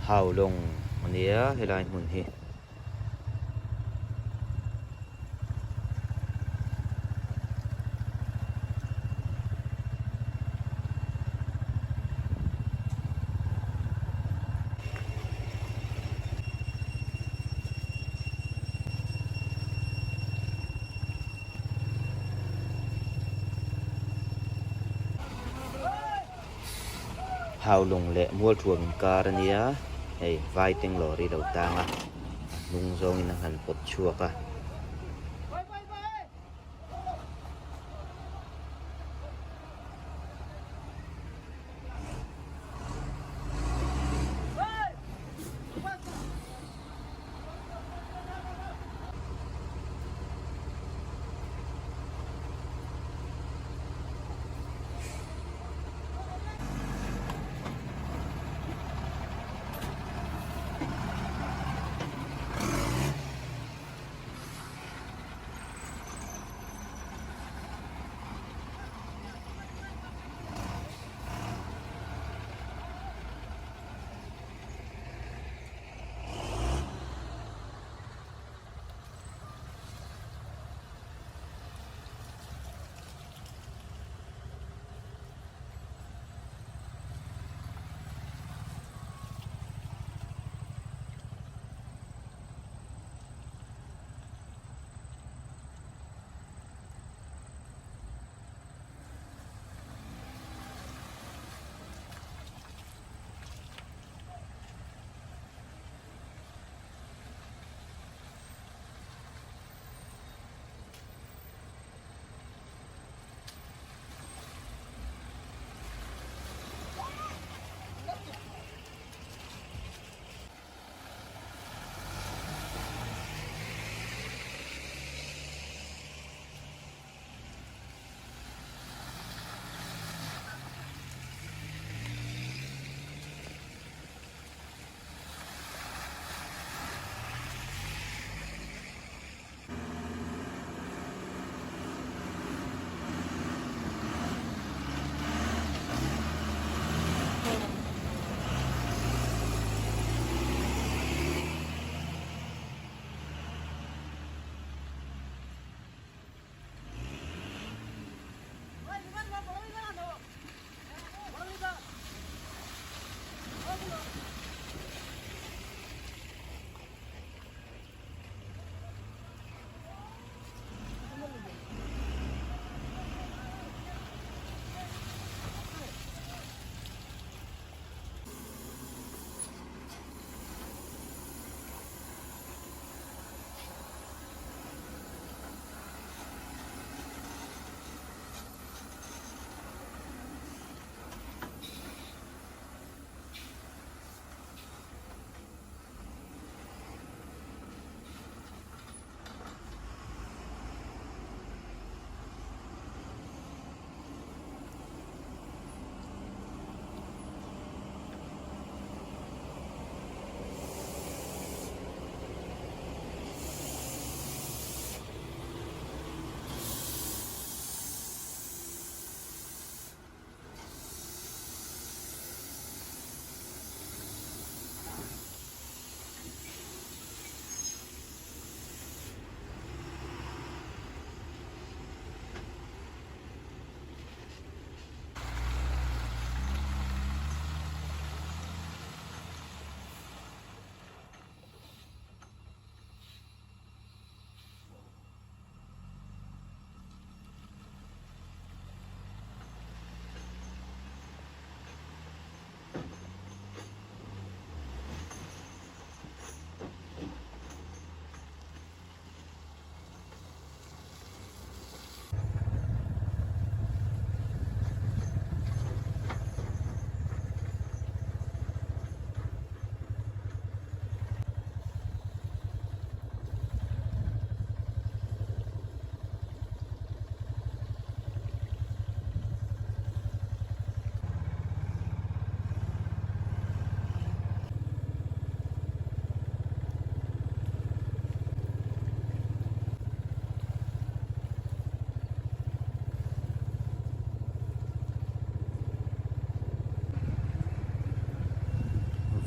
Haulawng a nia helai hmun hi. Haulawng leh Mualthuam inkar a nia, hei Vaiteng lawri lo tang a, a hnung zawngin a han pawt chhuak a.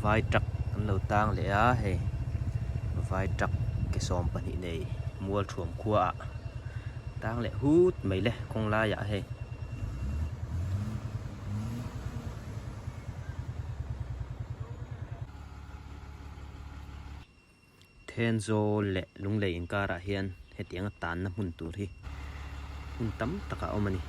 Vai truck An lo tang leh a hei vai truck ke 12 nei Mualthuam khua ah tang leh hut mai le kawng lai ah hei. Thenzawl leh Lunglei inkarah hian hetianga tanna hmun tur hi hmun tam tak a awm a ni.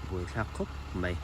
Buaithlak khawp mai.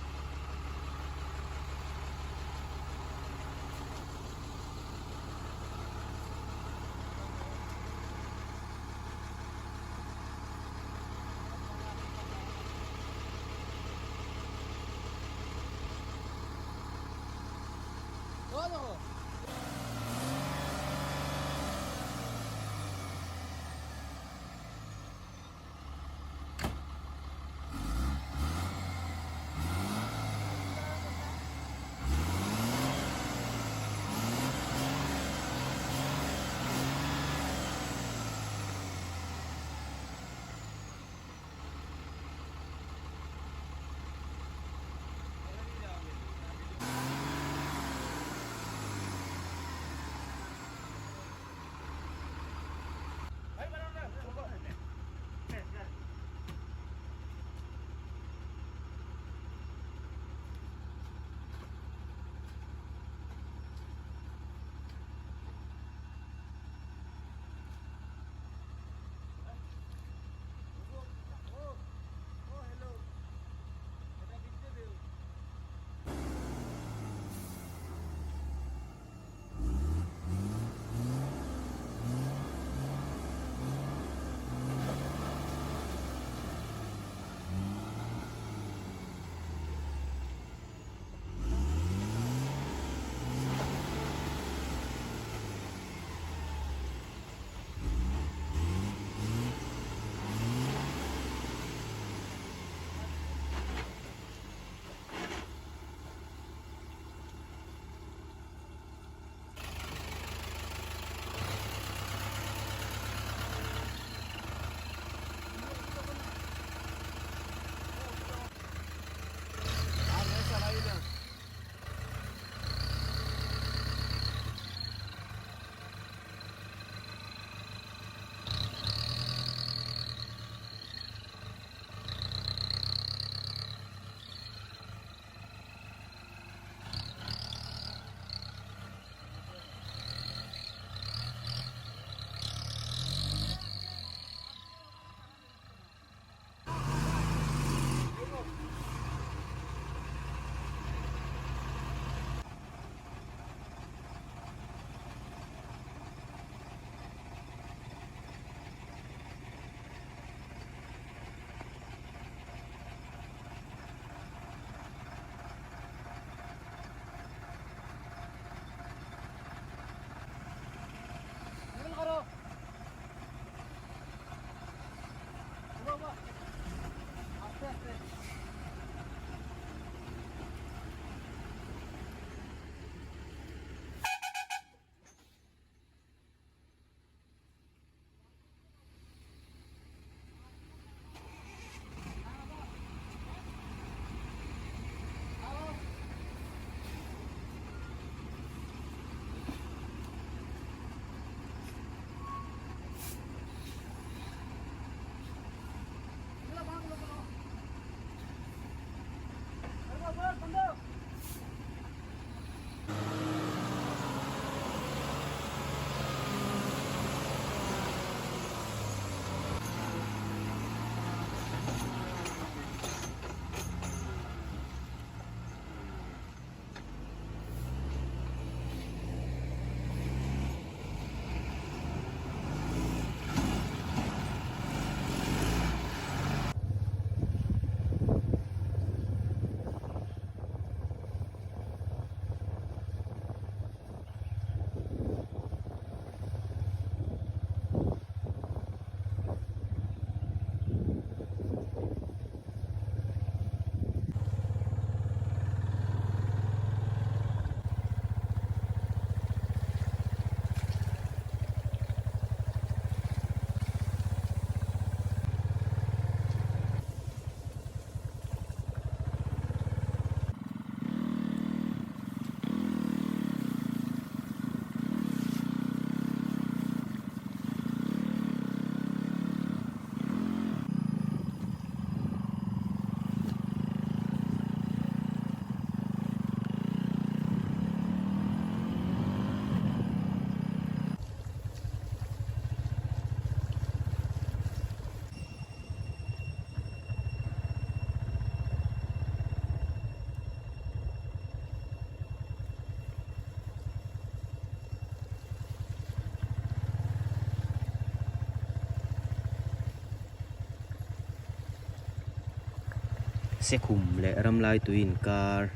Sekhum leh ramlai tui inkar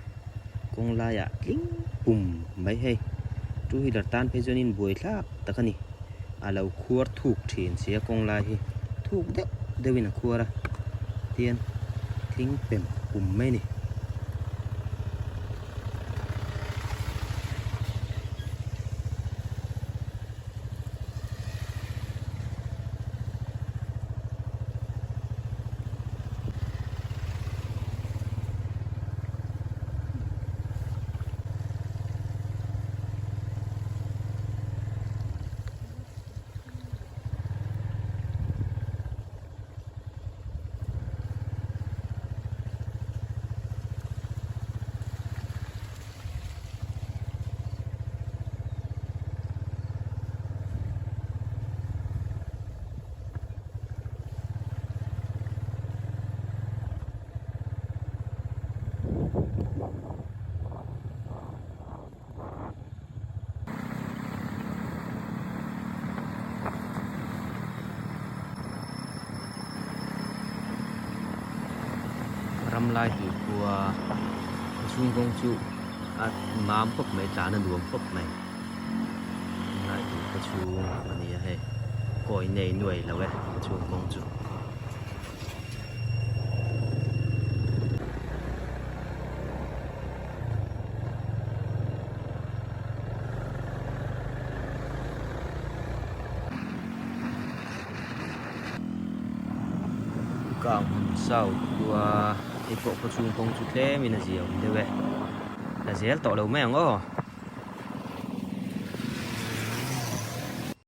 kawng laiah tling pum mai hei. Two wheeler tan phei chuanin buai thlak tak a ni. A lo khuar thuk thin sia kawng lai hi thuk deuh deuhin a khuar a tian tling pem pum mai a ni. Ramlai tui khua a chhung kawng chu a mam khawp mai tlan a nuam khawp mai ramlai tui khua chhung a ni a hei kawi nei nuai lo e a chhung kawng chu. Kang hmun south khua hei pawh khaw chhung kawng chu tlem in a zia awm deuh e la zel tawh lo mai ang aw.